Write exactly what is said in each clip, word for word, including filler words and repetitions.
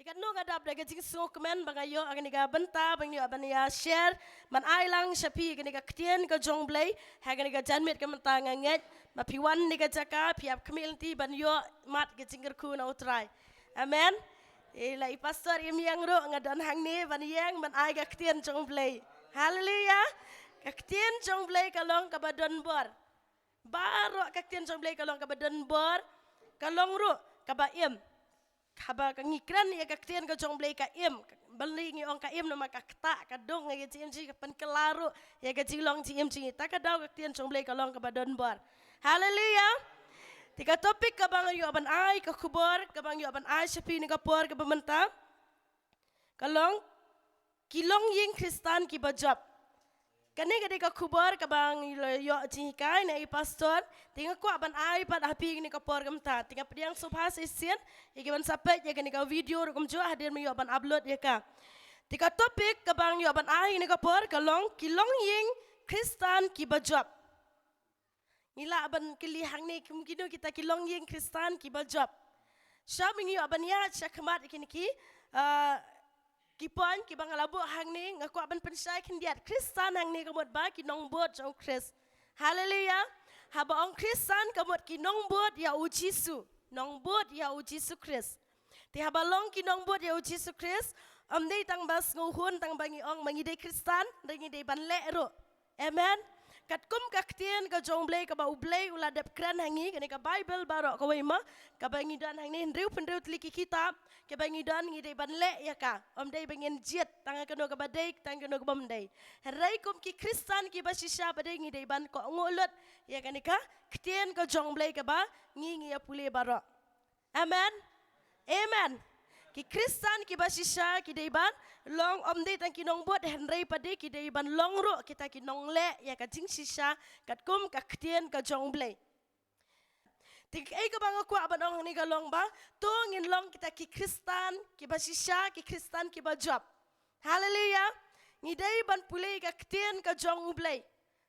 Katno nga dap da ka jingsngewkmen ba nga ïoh ha kane ka bynta ba nga ïoh ban ïa share, ban ai lang sha phi kane ka ktien ka jong U Blei ha kane ka janmiet ka mynta. Nga ngeit ba phi wan ne ka jaka phi ap khmih lynti ban ïoh mad ka jingkyrkhu na U Trai. Amen. Eh, la i pastor im ïeng ruh, nga don hangne ban ïeng ban ai ka ktien jong U Blei. Haleluya. Ka ktien jong U Blei ka long kaba don bor. Baroh ka ktien jong U Blei ka long kaba don bor, ka long ruh kaba im. Haba ka ngi kren ïa ka ktien ka jong U Blei ka im. Balei ngi ong ka im? Namar ka ktah, ka dung ïa ka jingim jong ngi, ka pynkylla ruh ïa ka jinglong jingim jong ngi. Ta ka daw ka ktien jong U Blei ka long kaba don bor. Haleluya. Te ka topic kaba nga ïoh ban ai, ka khubor kaba nga ïoh ban ai sha phi ha kane ka por kaba mynta, ka long ki longïing Khristan kiba jop. Kane ka dei ka khubor kaba ngi la ïoh jinghikai na i pastor. Te nga kwah ban ai pat ha phi ha kane ka por kaba mynta. Te nga pdiang sngewbha shisien ïa ki ban sa peit ïa kane ka video ruh kumjuh hadien ba nga ïoh ban upload ïa ka. Te ka topic kaba nga ïoh ban ai ha kane ka por ka long ki longïing Khristan kiba jop. Ngi lah ban kylli hangne kum kino kita ki longïing Khristan kiba jop. Sha ba ngi ïoh ban ïaid shakhmat ïa kine ki, ah, ki point kiba nga la buh hangne, nga kwah ban pynshai khyndiat. Khristan hangne ka mut ba ki nongbud jong U Khrist. Haleluya. Haba ong Khristan ka mut ki nongbud ïa U Jisu. Nongbud ïa U Jisu Khrist. Te haba long ki nongbud ïa U Jisu Khrist, ym dei tang ba sngewhun tang ba ngi ong ba ngi dei Khristan, hynrei ngi dei ban leh ruh. Amen. Katkum ka ktien ka jong U Blei kaba U Blei u la dep kren ha ngi, kane ka Baibl baroh kawei ma, kaba ngi don hangne hynriew phew hynriew tylli ki kitab, kaba ngi don ngi dei ban leh ïa ka. Ym dei ba ngin jied tang kano kaba dei, tang kano kaba ym dei. Hynrei kum ki Khristan kiba shisha pat de ngi dei ban kohnguh lut ïa kane ka ktien ka jong U Blei kaba ngi ngi ïa pule baroh. Amen. Amen. Ki Khristan kiba shisha ki dei ban long ym dei tang ki nongbud, hynrei pat de ki dei ban long ruh kita ki nongleh ïa ka jingshisha katkum ka ktien ka jong U Blei. Te kaei kaba nga kwah ban ong hangne ka long ba to ngin long kita ki Khristan kiba shisha, ki Khristan kiba jop. Haleluya. Ngi dei ban pule ka ktien ka jong U Blei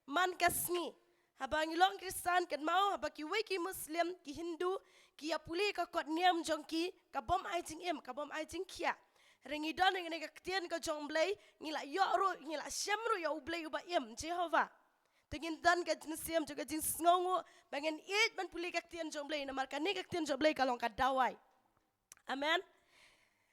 man ka sngi. Haba ngi long Khristan, kynmaw, haba kiwei ki Muslim, ki Hindu, ki ïa pule ka kot niam jong ki, ka bym ai jingim, ka bym ai jingkhiah. Hynrei ngi don ha kane ka ktien ka jong U Blei, ngi la ïoh ruh, ngi la shem ruh ïa U Blei uba im, Jehobah. Te ngin don ka mynsiem jong ka jingsngewnguh ba ngin ïeit ban pule ka ktien jong U Blei, namar kane ka ktien jong U Blei ka long ka dawai. Amen.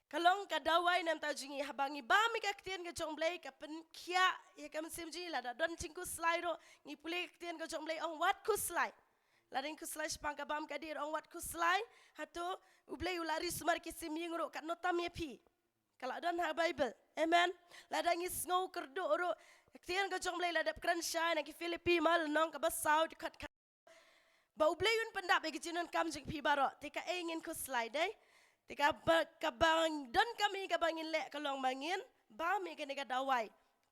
Ka long ka dawai na ka bynta jong ngi. Haba ngi bam ïa ka ktien ka jong U Blei, ka pynkhiah ïa ka mynsiem jong ngi. Lada don jingkhuslai ruh, ngi pule ka ktien ka jong U Blei, ong wat khuslai. Lada ngi khuslai shaphang ka bam ka dih ruh, ong wat khuslai. Hato U Blei u la ri sumar ki sim ïing ruh, katno tam ïa phi. Ka la don ha Baibl. Amen. Lada ngi sngew kyrduh ruh, ka ktien ka jong U Blei la dep kren shai na ki Philippi ma, lynnong kaba saw, dkhot khat, ba U Blei un pyndap ïa ki jingdonkam jong phi baroh. Te kaei ngin khuslai, dei? Te kaba, kaba donkam ïa kaba ngin leh ka long ba ngin bam ïa kane ka dawai.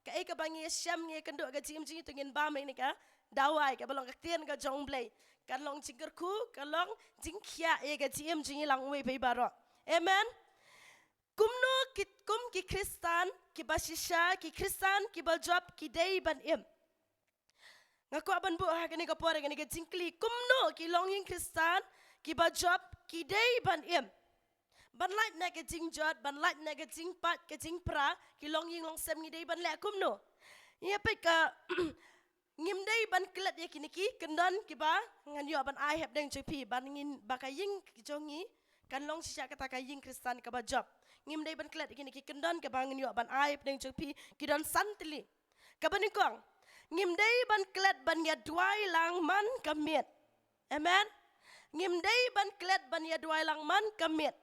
Kaei kaba ngi shem, ngi kynduh ha ka jingim jong ngi, to ngin bam ïa kane ka dawai kaba long ka ktien ka jong U Blei. Ka long jingkyrkhu, ka long jingkhiah ïa ka jingim jong ngi lang uwei pa uwei baroh. Amen. Kumno ki, kum ki Khristan kiba shisha, ki Khristan kiba jop ki dei ban im? Nga kwah ban buh ha kane ka por, ha kane ka jingkylli, kumno ki longïing Khristan kiba jop ki dei ban im? Ban lait na ka jingjot, ban lait na ka jingpait, ka jingpra, ki longïing longsem ngi dei ban leh kumno? Ïa peit ka, ngim dei ban klet ïa kine ki kyndon kiba ngan ïoh ban ai hapdeng jong phi, ban ngin ba ka ïing jong ngi kan long shisha kata ka ïing Khristan kaba jop. Ngim dei ban klet ïa kine ki kyndon kiba ngan ïoh ban ai hapdeng jong phi, ki don san tylli. Kaba nyngkong, ngim dei ban klet ban ïa duwai lang man ka miet. Amen. Ngim dei ban klet ban ïa duwai lang man ka miet.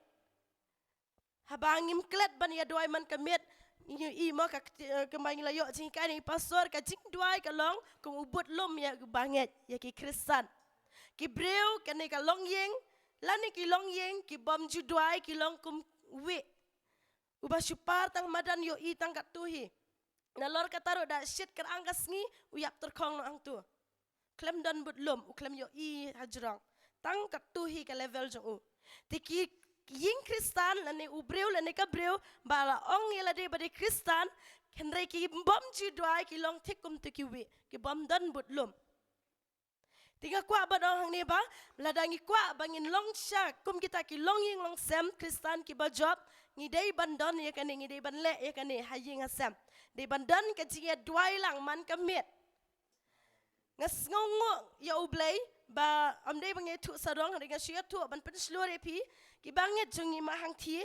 Haba ngim klet ban ïa duwai man ka miet, ngi i mo ka kti-, eh, kumba ngi la ïoh jinghikai na i pastor, ka jingduwai ka long kum u bud lum ïa u bangeit, ïa ki Khristan. Ki briew, kane ka longïing, lane ki longïing, ki bym ju duwai, ki long kum wieh uba shu par tang madan, ïohi tang katto hi. Nalor kata ruh da shit kyrang ka sngi, u ïap tyrkhong noh hangto. Khlem don bud lum, u khlem ïohi hajrong. Tang katto hi ka level jong u. Te ki ïing Khristan, lane u briew, lane ka briew ba la ong ïa lade ba dei Khristan, hynrei ki bym ju duwai, ki long thik kumto ki wieh, ki bym don bud lum. Te nga kwah ban ong hangne ba, lada ngi kwah ba ngin long sha kum kita ki longïing longsem Khristan kiba jop, ngi dei ban don ïa kane, ngi dei ban leh ïa kane ha ïing ha sem. Dei ban don ka jingïaduwai lang man ka miet. Nga sngewnguh ïa U Blei ba ym dei ba nga ïathuh sarong, hynrei nga shu ïathuh ban pynshlur ïa phi, ki bangeit jong ngi ma hangthie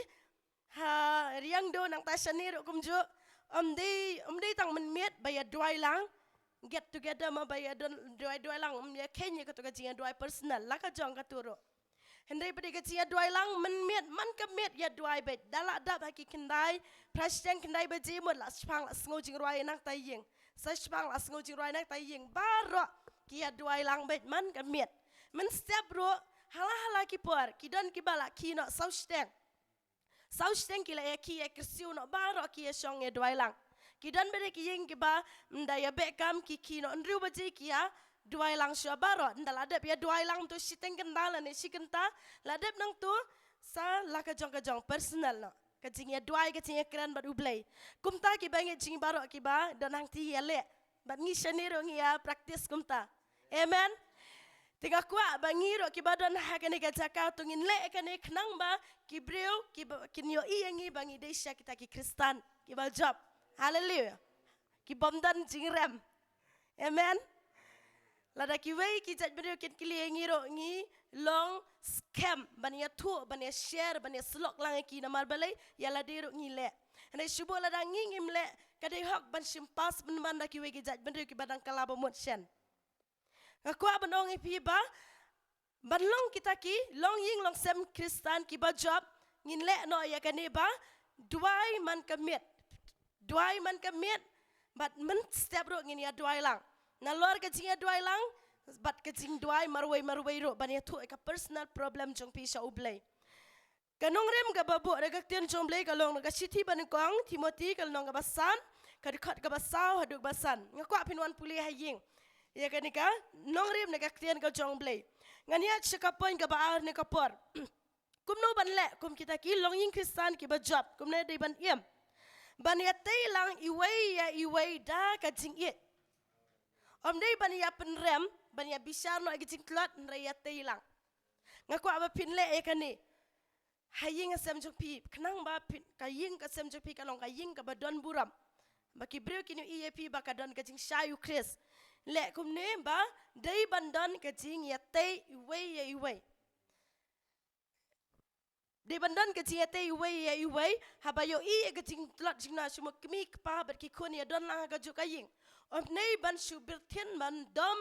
ha Riangdo nangta shane ruh kumjuh, ym dei, ym dei tang mynmiet ba ïaduwai lang, get together ma ba ïaduwai, duwai lang, ym ïakheiñ ïa kato ka jingïaduwai personal la ka jong kato ruh. Hynrei pat dei ka jingïaduwai lang mynmiet man ka miet, ïaduwai beit. Da la dap ha ki khyndai, phra shiteng khyndai baje mut la shipang la sngew jingrwai nangta ïing, sa shipang la sngew jingrwai nangta ïing, baroh ki ïaduwai lang beit man ka miet. Mynstep ruh, hala hala ki por, ki don kiba la khie noh saw shiteng. Saw shiteng ki la ïa khie, ïa kyrsiew noh, baroh ki ïa shong ïaduwai lang. Ki don beit ki ïing kiba ym da ïabeh kam, ki khie noh hynriew baje, ki ïaduwai lang shuwa baroh. Ynda la dep ïaduwai lang to shiteng kynta lane shi kynta, la dep nangto sa la ka jong ka jong personal noh, ka jingïaduwai, ka jingïakren bad U Blei. Kumta ki bangeit jong ngi baroh kiba don hangthie ïaleh. Bad ngi shane ruh ngi ïa practice kumta. Amen. Te nga kwah ba ngi ruh kiba don ha kane ka jaka to ngin leh kane khnang ba ki briew kiba kin ïohi ïa ngi ba ngi dei sha kita ki Khristan kiba jop. Haleluia. Ki bym don jingrem. Amen. Lada kiwei ki jaitbynriew kin kylli ïa ngi ruh, ngi long skhem ban ïathuh, ban ïa share, ban ïa slok lang ïa ki, namar balei? Ïa lade ruh ngi leh. Hynrei shu buh lada ngi ngim leh, ka dei hok ban shim pass pynban da kiwei ki jaitbynriew kiba dang kylla ba mut shen. Nga kwah ban ong ïa phi ba ban long kita ki longïing longsem Khristan kiba jop, ngin leh noh ïa kane ba duwai man ka miet. Duwai man ka miet, bad mynstep ruh ngin ïaduwai lang. Nalor ka jingïaduwai lang bad ka jingduwai marwei marwei ruh ban ïathuh ïa ka personal problem jong phi sha U Blei. Ka nongrim kaba buh da ka ktien jong U Blei ka long na ka shithi banyngkong Timothy ka lynnong kaba san, ka dkhot kaba saw haduh kaba san. Nga kwah phin wan pule ha ïing ïa kane ka nongrim na ka ktien ka jong U Blei. Ngan ïaid sha ka point kaba ar ne ka por. Kumno ban leh kum kita ki longïing Khristan kiba jop, kumno dei ban im? Ban ïatei lang iwei ïa iwei da ka jingïeit. Ym dei ban ïa pynrem, ban ïa bishar noh ïa ki jingtlot, hynrei ïatei lang. Nga kwah ba phin leh ïa kane ha ïing ha sem jong phi, khnang ba phin, ka ïing ka sem jong phi ka long ka ïing kaba don burom, ba ki briew kin ïohi ïa phi ba ka don ka jingshai U Khrist. Leh kumne ba dei ban don ka jingïatei iwei ïa iwei. Dei ban don ka jingïatei iwei ïa iwei, haba ïohi ïa ka jingtlot jingna, shu mut kmie kpa bad ki khun ïa don lang ha kajuh ka ïing. Ym dei ban shu byrthin ban dom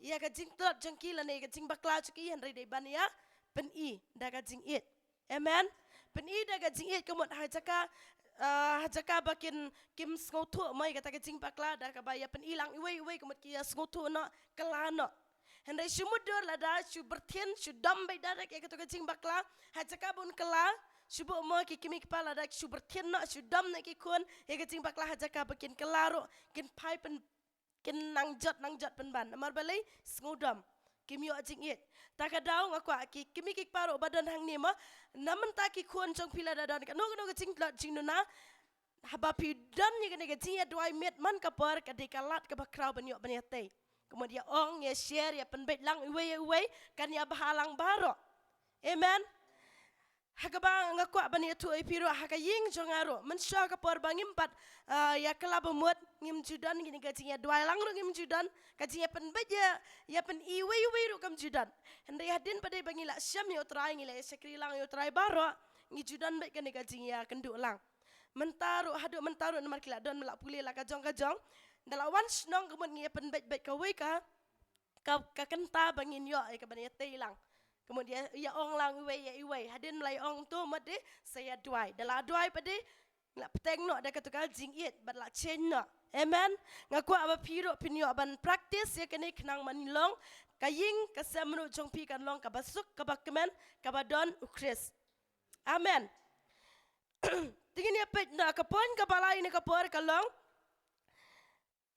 ïa ka jingtlot jong ki lane ïa ka jingbakla jong ki, hynrei dei ban ïa pyni da ka jingïeit. Amen. Pyni da ka jingïeit, ka mut ha jaka, ah, ha jaka ba kin, kim sngewthuh mo ïa kata ka jingbakla, da kaba ïa pyni lang iwei iwei, ka mut ki ïa sngewthuh noh, kylla noh. Hynrei shu mutdur lada shu byrthin, shu dom beit direct ïa kato ka jingbakla, ha jaka ban kylla, shu buh mo ki kmie kpa lada shu byrthin noh, shu dom noh ki khun ïa ka jingbakla, ha jaka ba kin kylla ruh, kin phai pyn, kin nang jot nang jot pynban. Namar balei? Sngewdom, kim ïoh jingïeit. Ta ka daw nga kwah ki kmie ki kpa ruh ba don hangne mo, na mynta ki khun jong phi lada don kano kano ka jingtlot jingduna, haba phi don ïa kane ka jingïaduwai miet man ka por, ka dei ka lad kaba khraw ban ïoh ban ïatei. Ka mut ïa ong, ïa share, ïa pynbeit lang iwei ïa iwei, kan ïa bha lang baroh. Amen. Ha kaba nga kwah ban ïathuh ïa phi ruh ha ka ïing jong nga ruh, mynshuwa ka por ba ngim pat, ah, ïa kylla ba mut, ngim ju don kine ka jingïaduwai lang ruh ngim ju don, ka jingïapynbeit ïa, ïa pyni iwei ïa iwei ruh kam ju don. Hynrei hadien pat dei ba ngi la shem ïa U Trai, ngi la ïa shakri lang ïa U Trai baroh, ngi ju don beit kane ka jingïakynduh lang. Mynta ruh, haduh mynta ruh namar ki la don, la pule la ka jong ka jong. Da la wan shnong ka mut ngi ïa pynbeit beit kawei ka, ka, ka kynta ba ngin ïoh ïa ka ban ïatei lang. Ka mut ïa, ïa ong lang iwei ïa iwei. Hadien la ïa ong to mut dei sa ïaduwai. Da la duwai pat dei la bteng noh da kato ka jingïeit bad la change noh. Amen. Nga kwah ba phi ruh phin ïoh ban practice ïa kane khnang ban long ka ïing ka sem ruh jong phi kan long kaba suk, kaba kmen, kaba don U Khrist. Amen. Te ngin ïa peit na ka point kaba lai ne ka por ka long,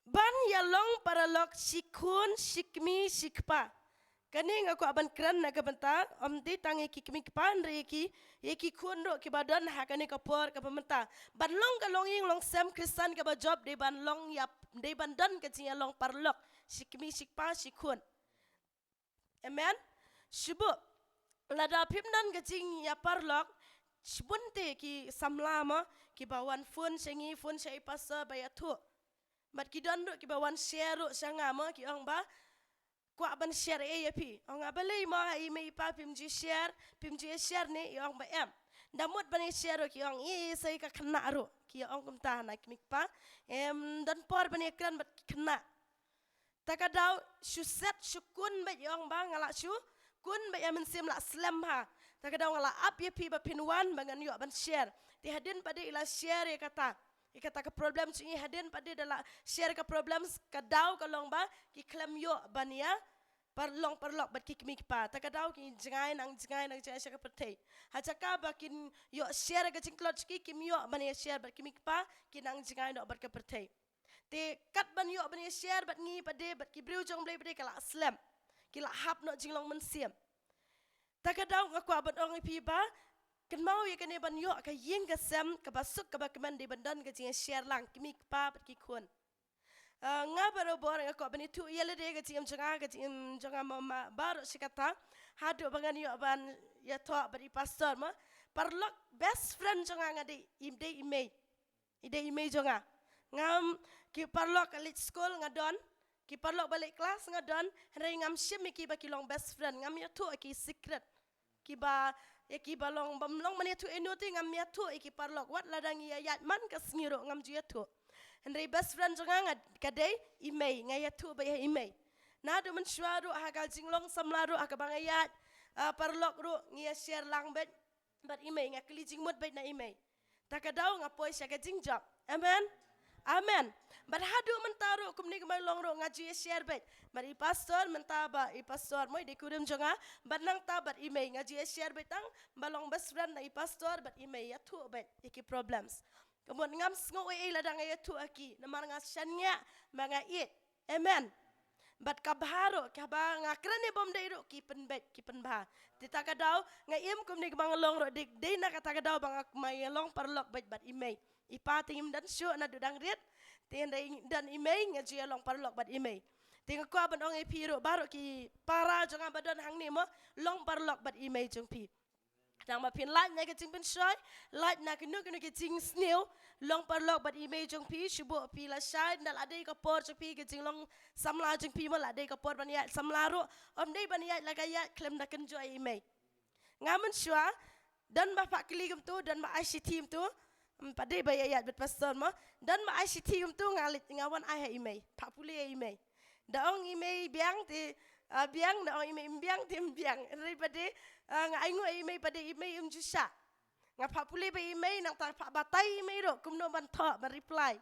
ban ïa long paralok shi khun shi kmie shi kpa. Kane nga kwah ban kren na ka bynta, ym dei tang ïa ki kmie kpa, hynrei ïa ki, ïa ki khun ruh kiba don ha kane ka por kaba mynta. Ban long ka longïing longsem Khristan kaba jop, dei ban long ïa, dei ban don ka jingïalong paralok shi kmie shi kpa shi khun. Amen. Shu buh, lada phim don ka jingïaparalok, shibun te ki samla mo, kiba wan phone sha ngi, phone sha i pastor ba ïathuh. Bad ki don ruh kiba wan share ruh sha nga mo, ki ong ba, kwah ban share ei ïa phi. Ong nga balei mo, ha i mei i pa phim ju share, phim ju share ne, i ong ba em. Da mut ban share ruh ki ong, i, i, sa i ka khynnah ruh. Ki ong kumta na ki mei ki pa. Em don por ban kren bad ki khynnah. Ta ka daw shu set shu kun bad i ong ba nga la shu kun bad ïa mynsiem la slem ha. Ta ka daw nga la ap ïa phi ba phin wan ba ngan ïoh ban share. Te hadien pat de i la share ïa kata. Ïa kata ka problem jong i hadien pat de da la share ka problem, ka daw ka long ba ki khlem ïoh ban ïa par long paralok bad ki kmie ki kpa. Ta ka daw ki jngai nang jngai nang jngai sha ka pyrthei. Ha jaka ba kin ïoh share ka jingtlot jong ki, kim ïoh ban ïa share bad ki kmie ki kpa, ki nang jngai noh bad ka pyrthei. Te kat ban ïoh ban ïa share bad ngi pat de bad ki briew jong Blei pat de ka la slem. Ki la hap noh jinglong mynsiem. Ta ka daw nga kwah ban ong ïa phi ba kynmaw ïa kane ban ïoh ka ïing ka sem kaba suk kaba kmen dei ban don ka jingïashare lang ki mei ki pa bad ki khun. Ah, nga barabor nga kwah ban ïathuh ïa lade ka jingim jong nga, ka jingim jong nga ma, ma baroh shi katta. Haduh ba ngan ïoh ban ïathoh bad i pastor mo. Paralok best friend jong nga nga dei, i dei i mei. I dei i mei jong nga. Ngam, ki paralok ba leit skul nga don, ki paralok ba leit klas nga don, hynrei ngam shim ïa ki ba ki long best friend, ngam ïathuh ïa ki secret. Kiba, ïa kiba long, bym long ban ïathuh ïano te ngam ïathuh ïa ki paralok. Wat lada ngi ïaid man ka sngi ruh ngam ju ïathuh. Hynrei best friend jong nga, nga ka dei i mei, nga ïathuh beit ïa i mei. Naduh mynshuwa ruh ha ka jinglong samla ruh ha kaba nga ïaid, ah, paralok ruh ngi ïa share lang beit bad i mei, nga kylli jingmut beit na i mei. Ta ka daw nga poi sha ka jingjop. Amen. Amen. Bad haduh mynta ruh kumne kumba long ruh nga ju ïa share beit. Bad i pastor mynta ba i pastor mo i dei kurim jong nga. Bad nangta bad i mei nga ju ïa share beit tang ba long best friend na i pastor bad i mei ïathuh beit ïa ki problems. Ka mut ngam sngew ei ei lada nga ïathuh ïa ki. Namar nga shaniah ba nga ïeit. Amen. Bad ka bha ruh, kaba nga kren ïa bym dei ruh ki pynbeit, ki pynbha. Te ta ka daw, nga im kumne kumba nga long ruh, dei, dei na kata ka daw ba nga ma ïa long paralok beit bad i mei. I pa te ngim don shuh naduh dang rit, te hynrei don i mei nga ju ïa long paralok bad i mei. Te nga kwah ban ong ïa phi ruh, baroh ki para jong nga ba don hangne mo, long paralok bad i mei jong phi. Tang ba phin lait na ka jingpynshoi, lait na kino kino ki jingsniew, long paralok bad i mei jong phi, shu buh phi lashai, ynda la dei ka por jong phi ka jinglong samla jong phi mo la dei ka por ban ïaid samla ruh, ym dei ban ïaid la ka ïaid khlem da kynjoh ïa i mei. Nga mynshuwa, don ba phah kylli kumto, don ba ai shithi kumto, ym pat dei ba ïa ïaid bad pastor mo, don ba ai shithi kumto nga leit nga wan ai ha i mei, phah pule ïa i mei. Da ong i mei biang te, ah, biang, da ong i mei ym biang te ym biang. Hynrei pat de, ah, nga ainguh ïa i mei pat de i mei ym ju shah. Nga phah pule bad i mei nangta phah batai i mei ruh kumno ban thoh, ban reply.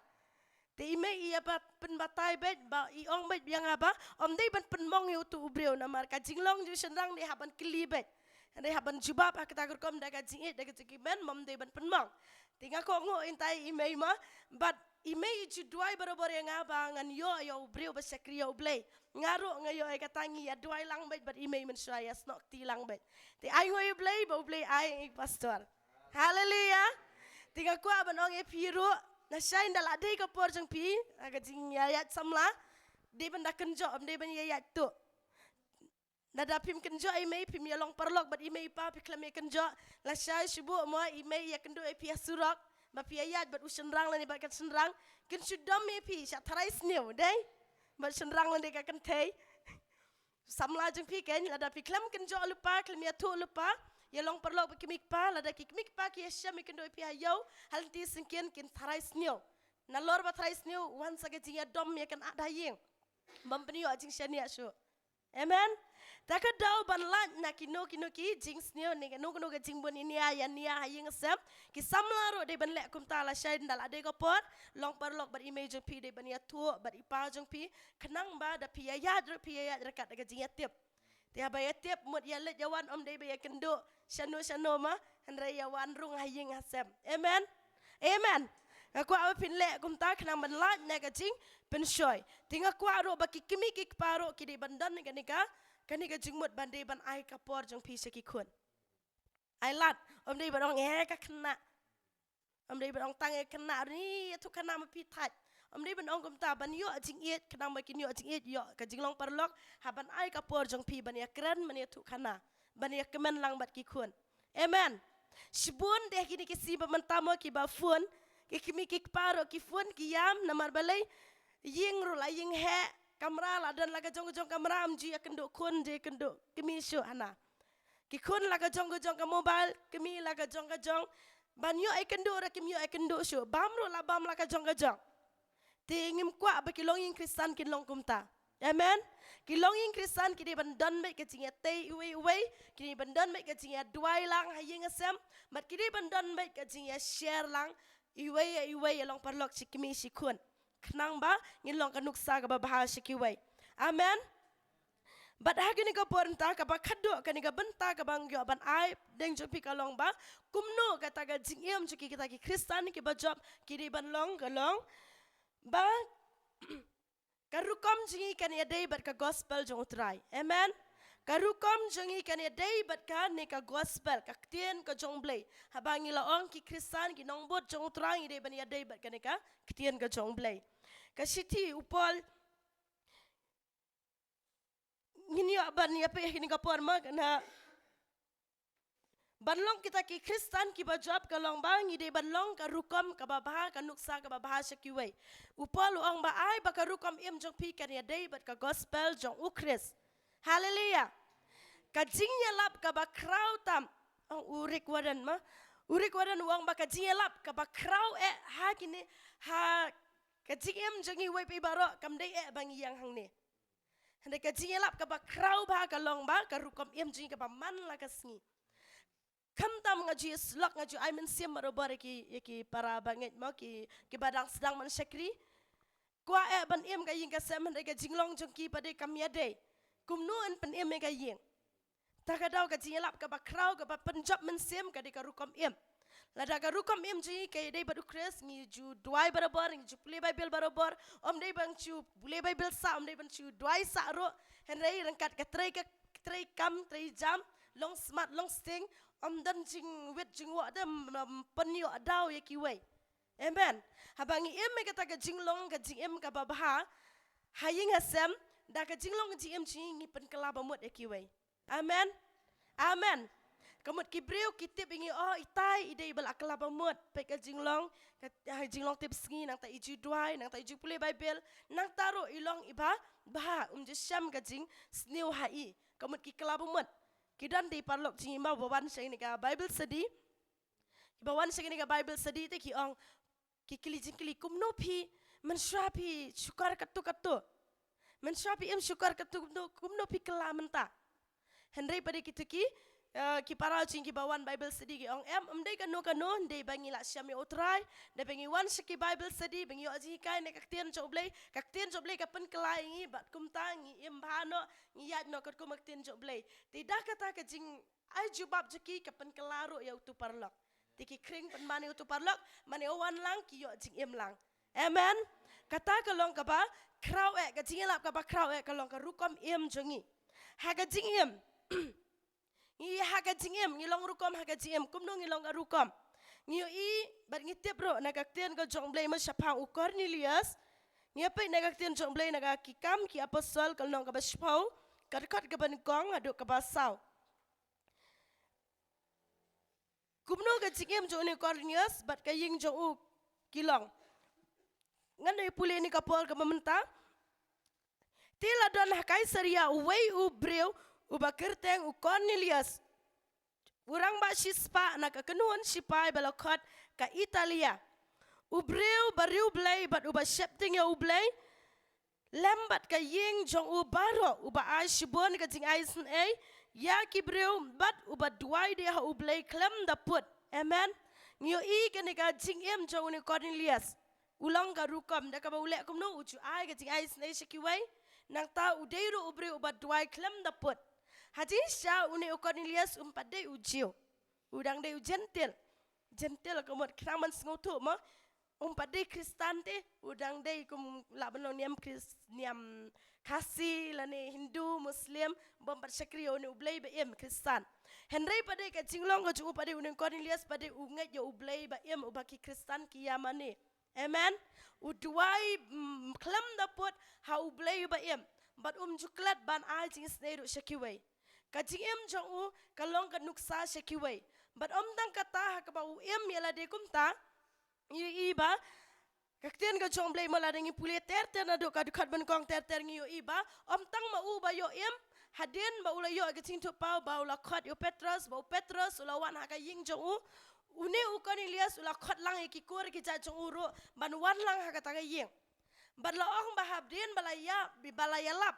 Te i mei i ïa ba pynbatai beit ba i ong beit biang ha ba ym dei ban pynmong ïa uto u briew namar ka jinglong jong u shynrang dei hap ban kylli beit. Dei hap ban jubab ha kata ka rukom da ka jingïeit da ka jingkmen, ym dei ban pynmong. Te nga kohnguh ïa i mei mo, bad i mei i ju duwai barabor ïa nga ba ngan ïoh ïa u briew ba shakri ïa u Blei. Nga ruh nga ïoh ïa kata, ngi ïa duwai lang beit bad i mei mynshuwa, ïa snoh kti lang beit. Te ainguh ïa u Blei ba u Blei ai ïa i pastor. Haleluya. Te nga kwah ban ong ïa phi ruh, lashai ynda la dei ka por jong phi, ha ka jingïaid samla, dei ban da kynjoh, ym dei ban ïaid tuh. Lada phim kynjoh ïa i mei, phim ïa long paralok bad i mei i pa, phi khlem ïa kynjoh. Lashai shu buh mo, i mei ïa kynduh ïa phi ha surok, ba phi ïa ïaid bad u shynrang lane bad ka shynrang. Kin shu dom ïa phi sha tharai sniew, dei? Bad shynrang lane ka kynthei. Samla jong phi kein, lada phi khlem kynjoh lypa, khlem ïathuh lypa, ïa long paralok bad ki mei ki pa, lada ki mei ki pa ki ïa shem ïa kynduh ïa phi ha ïew, ha lynti syngkien kin tharai sniew. Nalor ba tharai sniew, wan sa ka jingïadom ïa ka nat ha ïing. Bym pynïoh jingshaniah shuh. Amen. Ta ka daw ban lait na kino kino ki jingsniew ne kano kano ka jingbun ïa nia ïa nia ha ïing ha sem. Ki samla ruh dei ban leh kumta lashai ynda la dei ka por. Long paralok bad i mei jong phi dei ban ïathuh bad i pa jong phi. Khnang ba da phi ïa ïaid ruh phi ïa ïaid ryngkat da ka jingïatip. Te haba ïatip mut ïa leit ïa wan ym dei ba ïa kynduh shano shano ma, hynrei ïa wan rung ha ïing ha sem. Amen. Amen. Nga kwah ba phin leh kumta khnang ban lait na ka jingpynshoi. Te nga kwah ruh ba ki kmie ki kpa ruh ki dei ban don kane ka, kane ka jingmut ban dei ban ai ka por jong phi sha ki khun. Ai lad, ym dei ban ong eh ka khynnah. Ym dei ban ong tang ïa khynnah, ïathuh khana ma phi thait. Ym dei ban ong kumta, ban ïoh jingïeit, khnang ba kin ïoh jingïeit, ïoh ka jinglong paralok, ha ban ai ka por jong phi ban ïakren, ban ïathuhkhana, ban ïakmen lang bad ki khun. Amen. Shibun de kine ki sngi ba mynta mo kiba phone, ki kmie ki kpa ruh ki phone ki ïam, namar balei, ïing ruh la ïing heh, kamra la don la ka jong ka jong kamra, ym ju ïakynduh khun, ju ïakynduh kmie shuh hana. Ki khun la ka jong ka jong ka mobile, kmie la ka jong ka jong. Ban ïoh ïakynduh ruh kim ïoh ïakynduh shuh. Bam ruh la bam la ka jong ka jong. Te ngim kwah ba ki longïing Khristan kin long kumta. Amen. Ki longïing Khristan ki dei ban don beit ka jingïatei iwei iwei, ki dei ban don beit ka jingïaduwai lang ha ïing ha sem, bad ki dei ban don beit ka jingïashare lang iwei ïa iwei, ïa long paralok, shi kmie shi khun. Khnang ba ngin long ka nuksa kaba bha sha kiwei. Amen. Bad ha kane ka por mynta kaba khadduh, kane ka bynta kaba nga ïoh ban ai pdeng jong phi ka long ba kumno kata ka jingim jong ki, kita ki Khristan kiba jop, ki dei ban long, ka long ba ka rukom jong ngi kan ïadei bad ka gospel jong U Trai. Amen. Ka rukom jong ngi kan ïadei bad kane ka gospel, ka ktien ka jong U Blei. Haba ngi la ong ki Khristan, ki nongbud jong U Trai, ngi dei ban ïadei bad kane ka ktien ka jong U Blei. Ka shithi u Paul, ngin ïoh ban ïapeit ha kane ka por mo, kane ban long kita ki Khristan kiba jop ka long ba ngi dei ban long ka rukom kaba bha, ka nuksa kaba bha sha kiwei. U Paul u ong ba ai ba ka rukom im jong phi kan ïadei bad ka gospel jong U Khrist. Haleluya. Ka jingïalap kaba khraw tam. Ong u Rick Warren mo. U Rick Warren u ong ba ka jingïalap kaba khraw eh ha kine, ha ka jingim jong ngi iwei pa iwei baroh kam dei eh ba ngi ïeng hangne. Hynrei ka jingïalap kaba khraw bha ka long ba ka rukom im jong ngi kaba man la ka sngi. Khamtam nga ju ïasyllok, nga ju ai mynsiem barabor ïa ki, ïa ki para bangeit mo, ki, kiba dang sdang ban shakri. Kwah eh ban im ka ïing ka sem, hynrei ka jinglong jong ki pat de kam ïadei. Kumno yn pynim ïa ka ïing? Ta ka daw ka jingïalap kaba khraw kaba pynjop mynsiem ka dei ka rukom im. Lada ka rukom im jong ngi ka ïadei bad U Khrist, ngi ju duwai barabor, ngi ju pule Baibl barabor. Ym dei ba ngi ju pule Baibl sah, ym dei ba ngi ju duwai sah ruh. Hynrei ryngkat ka trei, ka trei kam, trei jam, long smat, long sting, ym don jingwit jingwah de, ym, ym pynïoh daw ïa kiwei. Amen. Haba ngi im ïa kata ka jinglong ka jingim kaba bha ha ïing ha sem, da ka jinglong ka jingim jong ngi ngi pynkylla bamut ïa kiwei. Amen. Amen. Ka mut ki briew ki tip ïa ngi, oh, itai i dei ba la kylla bamut. Peit ka jinglong, ka, ha, jinglong tipsngi, nangta i ju duwai, nangta i ju pule Baibl, nangta ruh i long iba bha, um ju shem ka jingsniew ha i. Ka mut ki kylla bamut. Ki don de i paralok jong ngi mo ba wan sha kane ka Bible study. Kiba wan sha kane ka Bible study te ki ong, ki kylli jingkylli, kumno phi, mynshuwa phi shukor katto katto? Mynshuwa phi im shukor katto katto, kumno phi kylla mynta? Hynrei pat de kito ki, eh, ki para jong ngi kiba wan Bible study ki ong, em, ym dei kano kano, ym dei ba ngi la shem ïa U Trai, da ba ngi wan sha ki Bible study, ba ngi ïoh jinghikai na ka ktien jong U Blei, ka ktien jong U Blei ka pynkylla ïa ngi, bad kumta ngi im bha noh, ngi ïaid noh katkum ka ktien jong U Blei. Te da kata ka jing ai jubab jong ki ka pynkylla ruh ïa uto u paralok. Te ki khring pynban ïa uto u paralok, mane u wan lang ki ïoh jingim lang. Amen. Kata ka long kaba khraw eh, ka jingïalap kaba khraw eh ka long ka rukom im jong ngi. Ha ka jingim. Ngi ha ka jingim, ngi long rukom ha ka jingim. Kumno ngi long ka rukom? Ngi ïohi bad ngi tip ruh na ka ktien ka jong U Blei mo shaphang u Cornelius. Ngi ïa peit na ka ktien jong U Blei na ka Ki Kam ki Apostol ka lynnong kaba shiphew, ka dkhot kaba nyngkong haduh kaba saw. Kumno ka jingim jong une u Cornelius bad ka ïing jong u ki long. Ngan ïa pule ïa kane ka por kaba mynta. Te la don ha Kaisaria uwei u briew uba kyrteng u Cornelius, u rangbah shispah na ka kynhun shipai ba la khot ka Italia. U briew ba riewblei bad uba sheptieng ïa U Blei. Lem bad ka ïing jong u baroh, uba ai shibun ka jingai isynei ïa ki briew bad uba duwai de ha U Blei khlem da put. Amen. Ngi ïohi kane ka jingim jong une u Cornelius. U long ka rukom, da kaba u leh kumno, u ju ai ka jingai isynei sha kiwei. Nangta u dei ruh u briew uba duwai khlem da put. Ha jingshisha une u Cornelius um pat dei u Jiw. U dang dei u Jentil. Jentil ka mut khnang ban sngewthuh mo. Um pat dei Khristan te, u dang dei kum lah ban long niam Khrist, niam Khasi lane Hindu, Muslim, bym pat shakri ïa une U Blei ba im, Khristan. Hynrei pat de ka jinglong ka jong u pat de une u Cornelius pat de u ngeit ïa U Blei ba im, ba ki Khristan ki ïa mane. Amen. U duwai, mm, khlem da put ha U Blei uba im. Bad um ju klet ban ai jingisynei ruh sha kiwei. Ka jingim jong u ka long ka nuksa sha kiwei. Bad ym tang kata, ha kaba u im ïa lade kumta, ïohi ba ka ktien ka jong U Blei, ma lada ngi pule ter ter naduh ka dkhot ba nyngkong ter ter, ngi ïohi ba ym tang ma u ba ïoh im, hadien ba u la ïoh ka jingthoh paw ba u la khot ïa u Petros, ba u Petros u la wan ha ka ïing jong u, une u Kornelius u la khot lang ïa ki kur ki jait jong u ruh ban wan lang ha kata ka ïing. Bad la ong ba hadien ba la ïa, ba la ïalap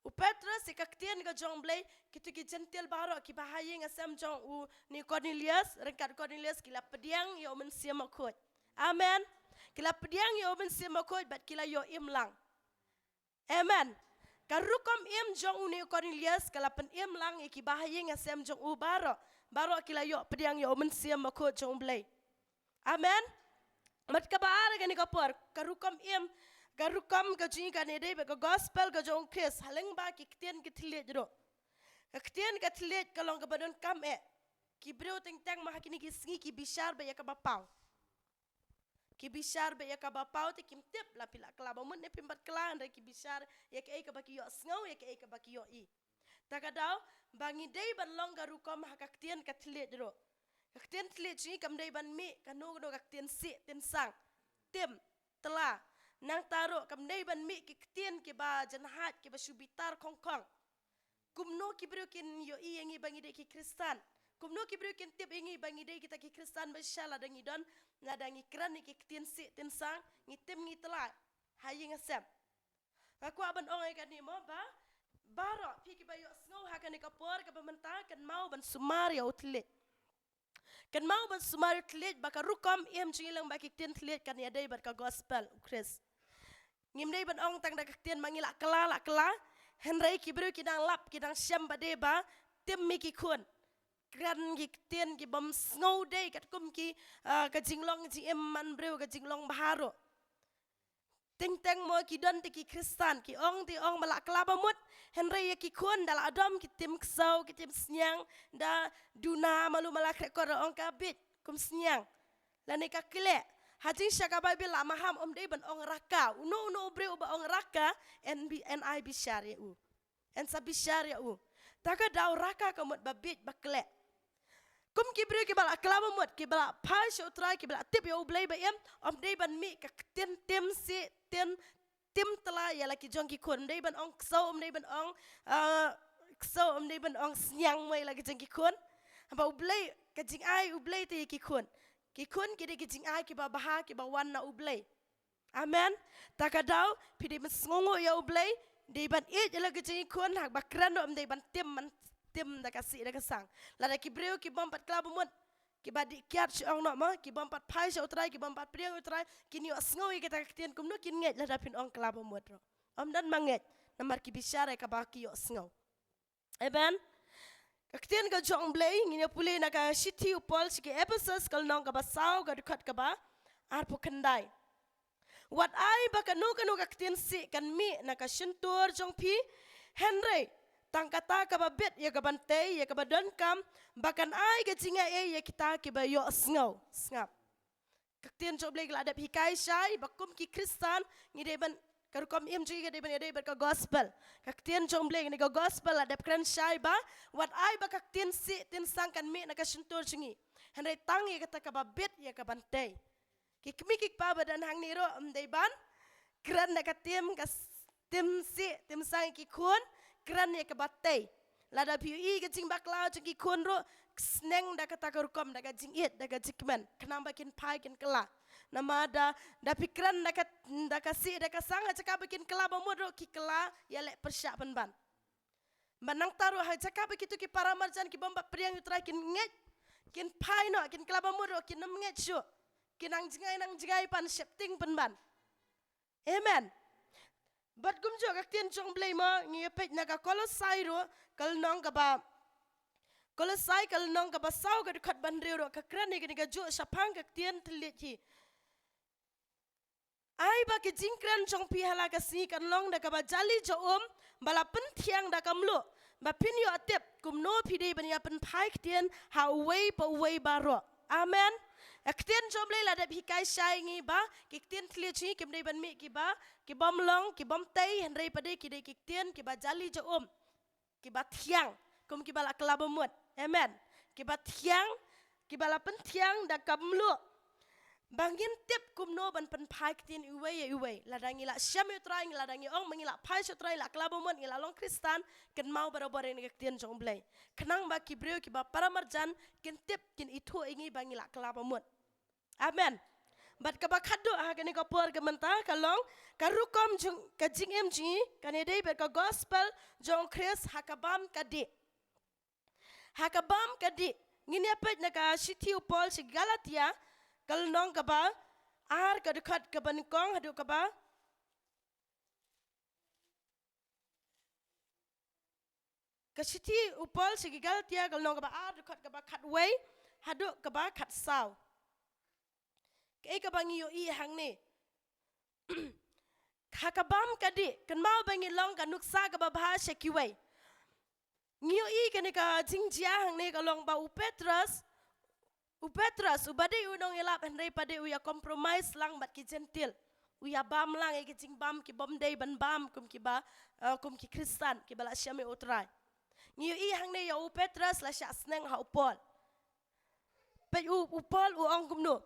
u Petros ïa ka ktien ka jong U Blei, kito ki Jentil baroh kiba ha ïing ha sem jong une u Kornelius, ryngkat u Kornelius, ki la pdiang ïa u Mynsiem Bakhuid. Amen. Ki la pdiang ïa u Mynsiem Bakhuid bad ki la ïoh im lang. Amen. Ka rukom im jong une u Kornelius ka la pynim lang ïa kiba ha ïing ha sem jong u baroh. Baroh ki la ïoh pdiang ïa u Mynsiem Bakhuid jong U Blei. Amen. Bad kaba ar kane ka por, ka rukom im, ka rukom ka jong ngi kan ïadei bad ka gospel ka jong u Khrist, ha lyngba ki ktien ki thylliej ruh. Ka ktien ka thylliej ka long kaba donkam eh. Ki briew teng teng ma ha kine ki sngi ki bishar beit ïa kaba paw. Ki bishar beit ïa kaba paw te kim tip, la phi la kylla ba mut ne phim pat kylla, hynrei ki bishar ïa kaei kaba ki ïohsngew, ïa kaei kaba ki ïohi. Ta ka daw ba ngi dei ban long ka rukom ha ka ktien ka thylliej ruh. Ka ktien thylliej jong ngi kam dei ban mih kano kano ka ktien sih, ktien sang, tim, tla. Nangta ruh kam dei ban mih ki ktien kiba janhait, kiba shu bitar khongkhong. Kumno ki briew kin ïohi ïa ngi ba ngi dei ki Khristan? Kumno ki briew kin tip ïa ngi ba ngi dei kita ki Khristan ba shisha lada ngi don, lada ngi kren ïa ki ktien sih, ktien sang, ngi tim, ngi tla ha ïing ha sem? Nga kwah ban ong ïa kane mo ba baroh phi kiba ïohsngew ha kane ka por kaba mynta, kynmaw ban sumar ïa u thylliej. Kynmaw ban sumar ïa u thylliej ba ka rukom im jong ngi lyngba ki ktien thylliej kan ïadei bad ka gospel u Khrist. Ngim dei ban ong tang da ka ktien ba ngi la kylla, la kylla, hynrei ki briew ki dang lap, ki dang shem ba dei ba tim ïa ki khun, kren ki ktien ki bym sngew dei katkum ki, ah, ka jinglong jingim man briew, ka jinglong bha ruh. Teng teng mo ki don te ki Khristan, ki ong te ong ba la kylla ba mut, hynrei ïa ki khun da la dom ki tim ksew, ki tim sniang, da duna malu mala khreh kot, da ong ka bit kum sniang. Lane ka kleh. Ha jingshah ka Baibl la maham, ym dei ban ong raka. Uno uno u briew uba ong raka, yn bi, yn ai bishar ïa u. Yn sa bishar ïa u. Ta ka daw raka ka mut ba bit, ba kleh. Kum ki briew kiba la kylla ba mut, kiba la phai sha U Trai, kiba la tip ïa U Blei ba im, ym dei ban mih ka ktien tim sih, tim, tim tla ïa la ki jong ki khun. Ym dei ban ong ksew, ym dei ban ong, ah, ksew, ym dei ban ong sniang mo ïa la ki jong ki khun. Haba U Blei, ka jingai U Blei te ïa ki khun. Ki khun ki dei ki jingai kiba bha, kiba wan na U Blei. Amen. Ta ka daw phi dei ban sngewnguh ïa U Blei, dei ban ïeit ïa la ki jong ki khun, haba kren ruh ym dei ban tim, ban tim da ka sih da ka sang. Lada ki briew ki bym pat kylla ba mut, kiba dih kiad shu ong noh mo, ki bym pat phai sha U Trai, ki bym pat pdiang ïa U Trai, kin ïohsngew ïa kata ka ktien, kumno kin ngeit lada phin ong kylla ba mut ruh? Ym don ma ngeit, namar ki bishar ïa kaba ki ïohsngew. Amen. Ka ktien ka jong U Blei, ngin ïa pule na ka shithi u Paul sha ki Ephesus, ka lynnong kaba saw, ka dkhot kaba arphew khyndai. Wat ai ba kano kano ka ktien sih kan mih na ka shyntur jong phi, hynrei tang kata kaba bit ïa ka ban tei, ïa kaba donkam, ba kan ai ka jingai ïa kita kiba ïohsngew. Sngap. Ka ktien jong U Blei ka la dep hikai shai ba kum ki Khristan ngi dei ban, ka rukom im jong ngi ka dei ban ïadei bad ka gospel. Ka ktien jong U Blei ne ka gospel la dep kren shai ba wat ai ba ka ktien sih, ktien sang kan mih na ka shyntur jong ngi, hynrei tang ïa kata kaba bit ïa ka ban tei. Ki kmie ki kpa ba don hangne ruh, ym dei ban kren da ka tim, ka s-, tim sih, tim sang ïa ki khun, kren ïa kaba tei. Lada phi ïohi ka jingbakla jong ki khun ruh, sneng da kata ka rukom, da ka jingïeit, da ka jingkmen, khnang ba kin phai kin kylla. Namar da, da phi kren da ka, da ka sih, da ka sang, ha jaka ba kin kylla ba mut ruh ki kylla ïaleh pyrshah pynban. Ba nangta ruh ha jaka ba kito ki para marjan ki bym pat pdiang ïa U Trai kin ngeit, kin phai noh, kin kylla ba mut ruh kin ym ngeit shuh. Kin nang jngai, nang jngai pan, sheptieng pynban. Amen. Bad kumjuh ka ktien jong U Blei mo, ngi ïa peit na ka Kolosai ruh, ka lynnong kaba, Kolosai ka lynnong kaba saw, ka dkhot ba hynriew ruh ka kren ïa kane kajuh shaphang ka ktien thylliej hi. Ai ba ka jingkren jong phi ha la ka sngi kan long da kaba jali ja um, ba la pynthiang da ka mluh, ba phin ïoh tip kumno phi dei ban ïa pynphai ktien ha uwei pa uwei baroh. Amen. Ka ktien jong U Blei la dep hikai shai ngi ba ki ktien thylliej jong ngi kim dei ban mih kiba, ki bym long, ki bym tei, hynrei pat de ki dei ki ktien kiba jali ja um, kiba thiang, kum kiba la kylla ba mut. Amen. Kiba thiang, kiba la pynthiang da ka mluh. Ba ngin tip kumno ban pynphai ktien iwei ïa iwei. Lada ngi la shem ïa U Trai, lada ngi ong ba ngi la phai sha U Trai, la kylla ba mut, ngi la long Khristan, kynmaw barabor ïa ka ktien jong U Blei. Khnang ba ki briew kiba para marjan kin tip, kin ithuh ïa ngi ba ngi la kylla ba mut. Amen. Bad kaba khatduh ha kane ka por ka mynta ka long ka rukom jong ka jingim jong ngi kan ïadei bad ka gospel jong U Khrist ha ka bam ka dih. Ha ka bam ka dih. Ngin ïa peit na ka shithi u Paul sha ki Galatia, ka lynnong kaba ar, ka dkhot kaba nyngkong haduh kaba, ka shithi u Paul sha ki Galatia, ka lynnong kaba ar, dkhot kaba khatwei haduh kaba khatsaw. Kaei kaba ngi ïohi hangne? Ha ka bam ka dih, kynmaw ba ngi long ka nuksa kaba bha sha kiwei. Ngi ïohi kane ka jingjia hangne ka long ba u Petros, u Petros, uba dei u nongïalap, hynrei pat de u ïa compromise lang bad ki Jentil. U ïa bam lang ïa ki jingbam ki bym dei ban bam kum kiba, eh, kum ki Khristan kiba la shem ïa U Trai. Ngi ïohi hangne ïa u Petros la shah sneng ha u Paul. Peit u, u Paul u ong kumno.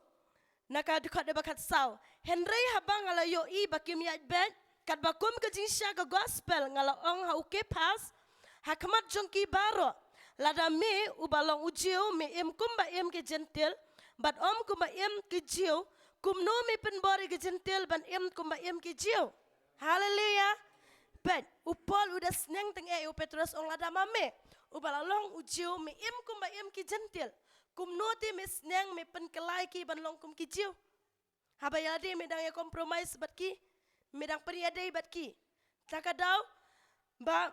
Na ka dkhot kaba khatsaw. Hynrei haba nga la ïohi ba kim ïaid beit, katba kum ka jingshai ka gospel, nga la ong ha u Kephas, ha khmat jong ki baroh, lada me uba long u Jiw me im kumba im ki Jentil, bad ym kumba im ki Jiw, kumno me pynbor ïa ki Jentil ban im kumba im ki Jiw? Haleluya. Peit, u Paul u da sneng teng eh ïa u Petros, ong lada ma me uba la long u Jiw me im kumba im ki Jentil, kumno te me sneng me pynkylla ïa ki ban long kum ki Jiw? Haba ïa lade me dang ïa compromise bad ki, me dang pynïadei bad ki. Ta ka daw ba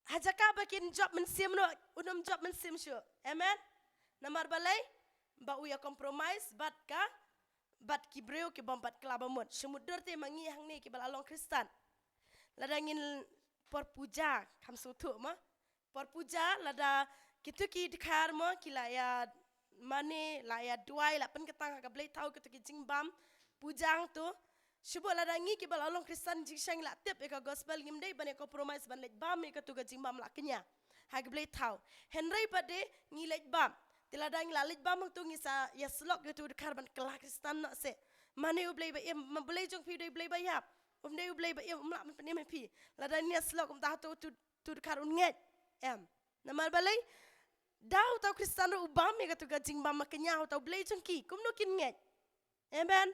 ha jaka ba kin jop mynsiem noh, un ym jop mynsiem shuh. Amen. Namar balei? Ba u ïa compromise bad ka, bad ki briew ki bym pat kylla ba mut. Shu mutdur te ma ngi hangne kiba la long Khristan, lada ngin por puja, kham sngewthuh mo. Por puja, lada kitu ki dkhar mo ki la ïa mane, la ïa duwai, la pynkyrteng ha ka blei thaw kitu ki jingbam puja hangtu. Shu bud lada ngi kiba la long Khristan jingshai ngi la tip ïa ka gospel, ngim dei ban ïa compromise ban leit bam ïa katu ka jingbam la kñia ha ka blei thaw. Hynrei pat de ngi leit bam. Te lada ngi la leit bam hangtu ngi sa ïa slok ïa utu u dkhar ban kylla Khristan noh seh. Mane u Blei ba im, ma u Blei jong phi u dei u Blei ba ïap, um dei u Blei ba im, um lah ban pynim ïa phi. Lada ngi ïa slok kumta hangtu utu, utu u dkhar un ngeit. Em. Namar balei? Da uta u Khristan ruh u bam ïa katu ka jingbam ma kñia ha uta u Blei jong ki. Kumno kin ngeit? Amen.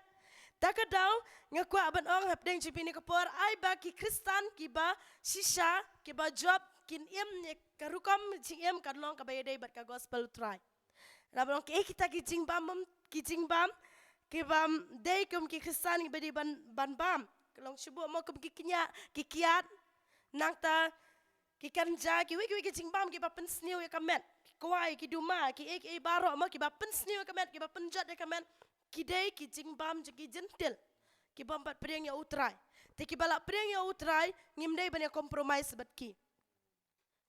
Ta ka daw, nga kwah ban ong hapdeng jong phi kane ka por, ai ba ki Khristan kiba shisha, kiba jop, kin im ïa ka rukom jingim kan long kaba ïadei bad ka gospel U Trai. Lada ba long kiei kita ki jingbam, ki jingbam kibym dei kum ki Khristan kiba dei ban, ban bam. Ka long shu bud mo kum ki kñia, ki kiad, nangta ki kanja, kiwei kiwei ki jingbam kiba pynsniew ïa ka met, ki kwai, ki duma, kiei kiei baroh mo kiba pynsniew ïa ka met, kiba pynjot ïa ka met, ki dei ki jingbam jong ki Jentil, ki bym pat pdiang ïa U Trai. Te kiba la pdiang ïa U Trai, ngim dei ban ïa compromise bad ki.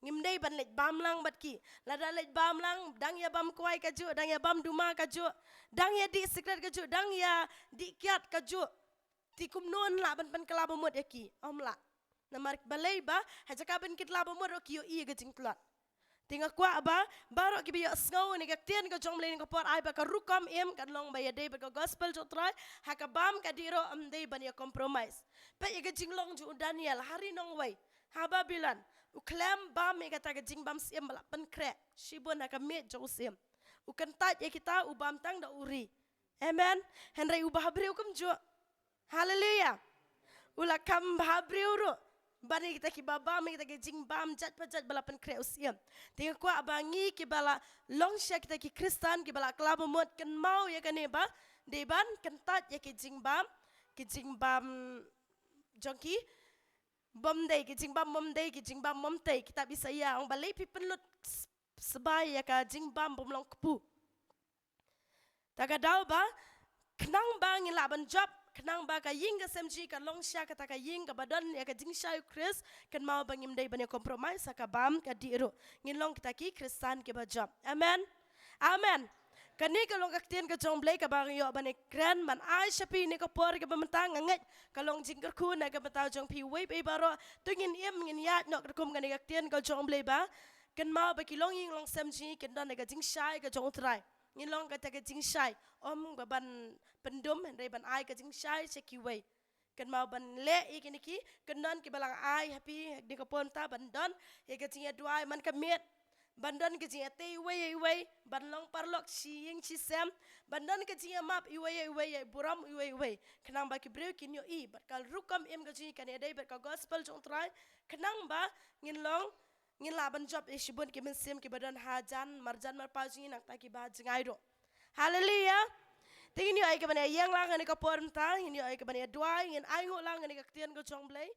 Ngim dei ban leit bam lang bad ki. Lada leit bam lang, dang ïa bam kwai kajuh, dang ïa bam duma kajuh, dang ïa dih sikret kajuh, dang ïa dih kiad kajuh. Te kumno yn lah ban pynkylla ba mut ïa ki? Ym lah. Namar balei? Ba ha jaka ban kylla ba mut ruh ki ïohi ïa ka jingtlot. Te nga kwah ba baroh kiba ïohsngew ïa ka ktien ka jong U Blei kane ka por, ai ba ka rukom im kan long ba ïadei bad ka gospel jong U Trai. Ha ka bam ka dih ruh ym dei ban ïa compromise. Peit ïa ka jinglong jong u Daniel ha ri nongwei ha Babilon. U khlem bam ïa kata ka jingbam syiem ba la pynkhreh shibun ha ka miej jong u syiem. U kyntait ïa kita, u bam tang da u ri. Amen. Hynrei u bhabriew kumjuh. Haleluya. U la kham bhabriew ruh ban ïa kita kiba bam ïa kita ki jingbam jait pa jait ba la pynkhreh u syiem. Te nga kwah ba ngi kiba la long sha kita ki Khristan kiba la kylla ba mut, kynmaw ïa kane ba dei ban kyntait ïa ki jingbam, ki jingbam jong ki bym dei, ki jingbam bym dei, ki jingbam bym tei. Kitab Isaïah ong balei phi pynlut s-, sbai ïa ka jingbam bym long kpu. Ta ka daw ba khnang ba ngin lah ban jop, khnang ba ka ïing ka sem jong ngi kan long sha kata ka ïing kaba don ïa ka jingshai U Khrist, kynmaw ba ngim dei ban ïa compromise ha ka bam ka dih ruh. Ngin long kita ki Khristan kiba jop. Amen. Amen. Kane ka long ka ktien ka jong U Blei kaba nga ïoh ban kren ban ai sha phi ha kane ka por kaba mynta. Nga ngeit ka long jingkyrkhu na ka bynta jong phi uwei pa uwei baroh. To ngin im ngin ïaid noh katkum kane ka ktien ka jong U Blei ba kynmaw ba ki longïing longsem jong ngi kin don ha ka jingshai ka jong U Trai. Ngin long kata ka jingshai, ym ba ban pyndum hynrei ban ai ka jingshai sha kiwei. Kynmaw ban leh ïa kine ki, kyndon kiba la ai ha phi ha kane ka por mynta, ban don ïa ka jingïaduwai man ka miet, ban don ka jingïatei uwei ïa uwei, ban long paralok shi ïing shi sem, ban don ka jingïamap uwei ïa uwei, ïa burom uwei ïa uwei. Khnang ba ki briew kin ïohi bad ka rukom im ka jong ngi kan ïadei bad ka gospel jong U Trai. Khnang ba ngin long, ngin lah ban jop ïa shibun ki mynsiem kiba don hajan marjan marpa jong ngi, nangta kiba ha jngai ruh. Haleluya. Te ngin ïoh ïa kaban ïeng lang ha kane ka por mynta, ngin ïoh ïa kaban ïaduwai, ngin ainguh lang ha kane ka ktien ka jong U Blei.